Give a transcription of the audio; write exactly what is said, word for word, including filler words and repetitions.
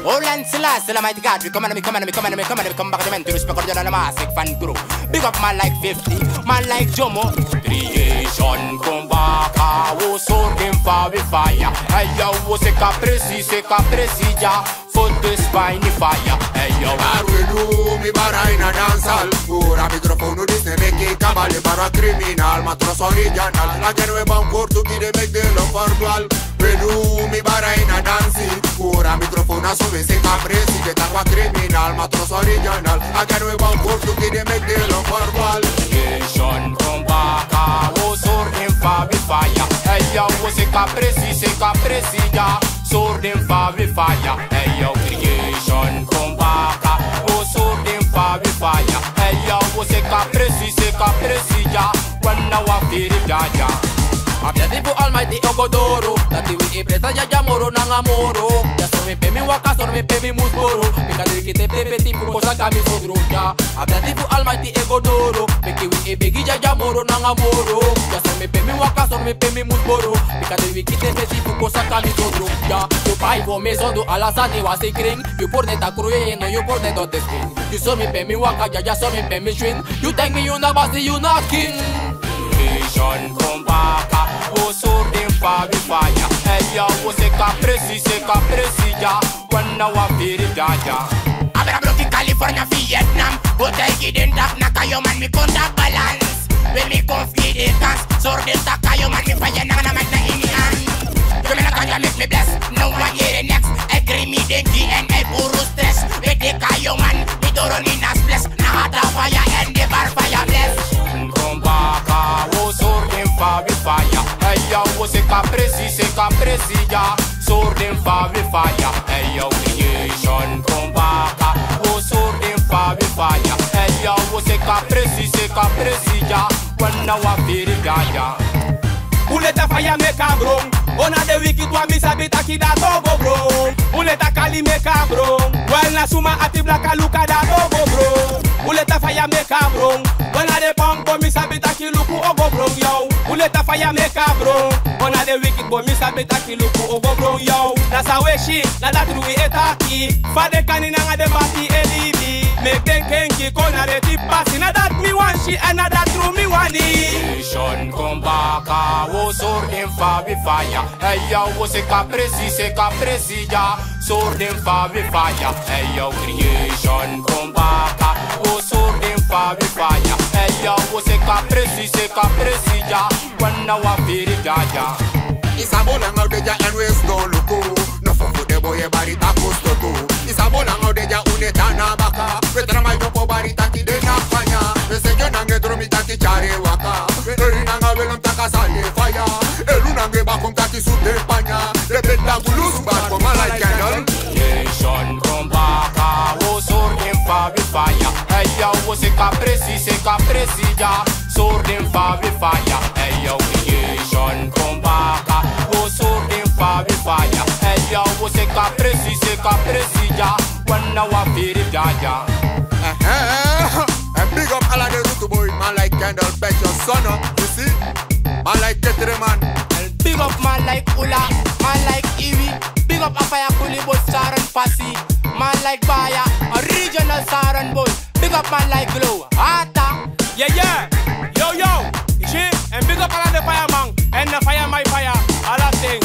Holland Selassie, Almighty God, we come and we come and we come and we come and we come back to men to respect original massive fan crew. Big up man like fifty, man like Jomo. Creation come back, ah, we serve dem for we fire. Hey yo, we seka presi, seka presi, ya. For this by the fire. Hey yo. Arwe du mi bara in a dancehall. Ora microfoon dis ne meki kabale bara criminal. Matros original. Again we ban kortu ki de mek de lo for dual. We du mi bara in a dansi. Ora microfoon a so we seka presi. Ke takwa criminal. Matros original. Again we ban kortu ki de mek de lo for dual. Creation come back. Ah, we serve dem for we fire. Hey yo, we seka presi, seka presi, ya. Serve dem for we fire. Hey yo, creation come back. We serve dem for we fire. Hey yo, we seka presi, seka presi, ya. Wan na wan firi, ya, ya. A blessing fu Almighty o go doro. Dati wi e bless a Jaja moro nanga moro. Ya so mi pe mi waka, so mi pe mi mus boro. Bika di wi kiti pepe ti fu kon saka mi so dro, ya. A blessing fu Almighty e go doro. Meki wi e begi Jaja moro nanga moro. Ya so mi pe mi waka, so mi pe mi mus boro. Bika di wi kiti pepe ti fu kon saka mi so dro, ya. Yu pai fo mi sondu ala sani wasi kring. Yu por neti a kroi, no yu por neti doti skin. Yu so mi pe mi waka, Jaja so mi pe mi swing. Yu thank mi, yu na basi, yu na king. Creation come back, ah, we serve dem for we fire. Hey yo, we seka presi, seka presi, ya. Wan na wan firi, ya, ya. Abra broki California, Vietnam. Go taigi den taki na Kayoman mi kon taki balance. We mi kon fu gi den kans. Serve dem taki Kayoman mi faya nanga na mat na ini an. Yu mi na kan ya mek mi bless. No wan yere next. E kri mi denki èn e buru stress. We de Kayoman. Mi doro ni na splash. Na hata faya èn de bar faya bless. Come back, ah, we serve dem for we fire. Hey yo, we seka presi, seka presi, ya. Serve dem for we fire. Hey yo, creation come back. We serve dem for we fire. Hey yo, we seka presi, seka presi, ya. Wan na wan firi, ya, ya. Un leti a faya meki a bron. Ona den wiki tu a mi sabi taki dati o go bron. Un leti a kali meki a bron. Wel na suma ati blaka luku a dati o go bron. Un leti a faya meki a bron. Wel na den pampo mi sabi taki luku o go bron, yo. Un leti a faya meki a bron. Ona den wiki bo mi sabi taki luku o go bron, yo. Na san we si, na dati wi e taki. Fa den kani nanga den bati e libi. Meki den kenki kon na den di pasi. Na dati mi wani si, èn na dati tru mi wani. Creation come back, ah, we serve dem for we fire. Hey yo, we seka presi, seka presi, ya. Serve dem for we fire. Hey yo, creation come back, ah, we serve dem for we fire. Hey yo, we seka presi, seka presi, ya. Wan na wan firi, ya, ya. Isa bo langa u de dya èn we sidon luku. No fu fu den boi e bari tapu stotu. Isa bo langa u de dya, un e tan na baka. We tra mai don po bari taki den na fanya. We segi nanga e dromi taki tyari waka. We eri nanga we lon taka sani faya. Elu nanga e bakom taki sute panya. Den beta gulu subar kon man like candle. Creation come back, ah, we serve dem for we fire. Hey yo, we seka presi, seka presi, ya. Serve dem for we fire. Hey yo, creation come back, ah, we serve dem for we fire. Hey yo, we seka presi, seka presi, ya. Wan na wan firi, ya, ya. Eh, eh, eh. And big up ala den rutu boi, man like Candle, Betyo, Sono, you see? Man like Ketreman. And big up man like Ula, man like Iwi. Big up a faya kuli boi Saran Pasi. Man like Baya, original Saran boi. Big up man like Glow, Ata. Yeah, yeah. Yo, yo. Yu si? And big up ala den fayaman. And na faya mai faya. Ala ting.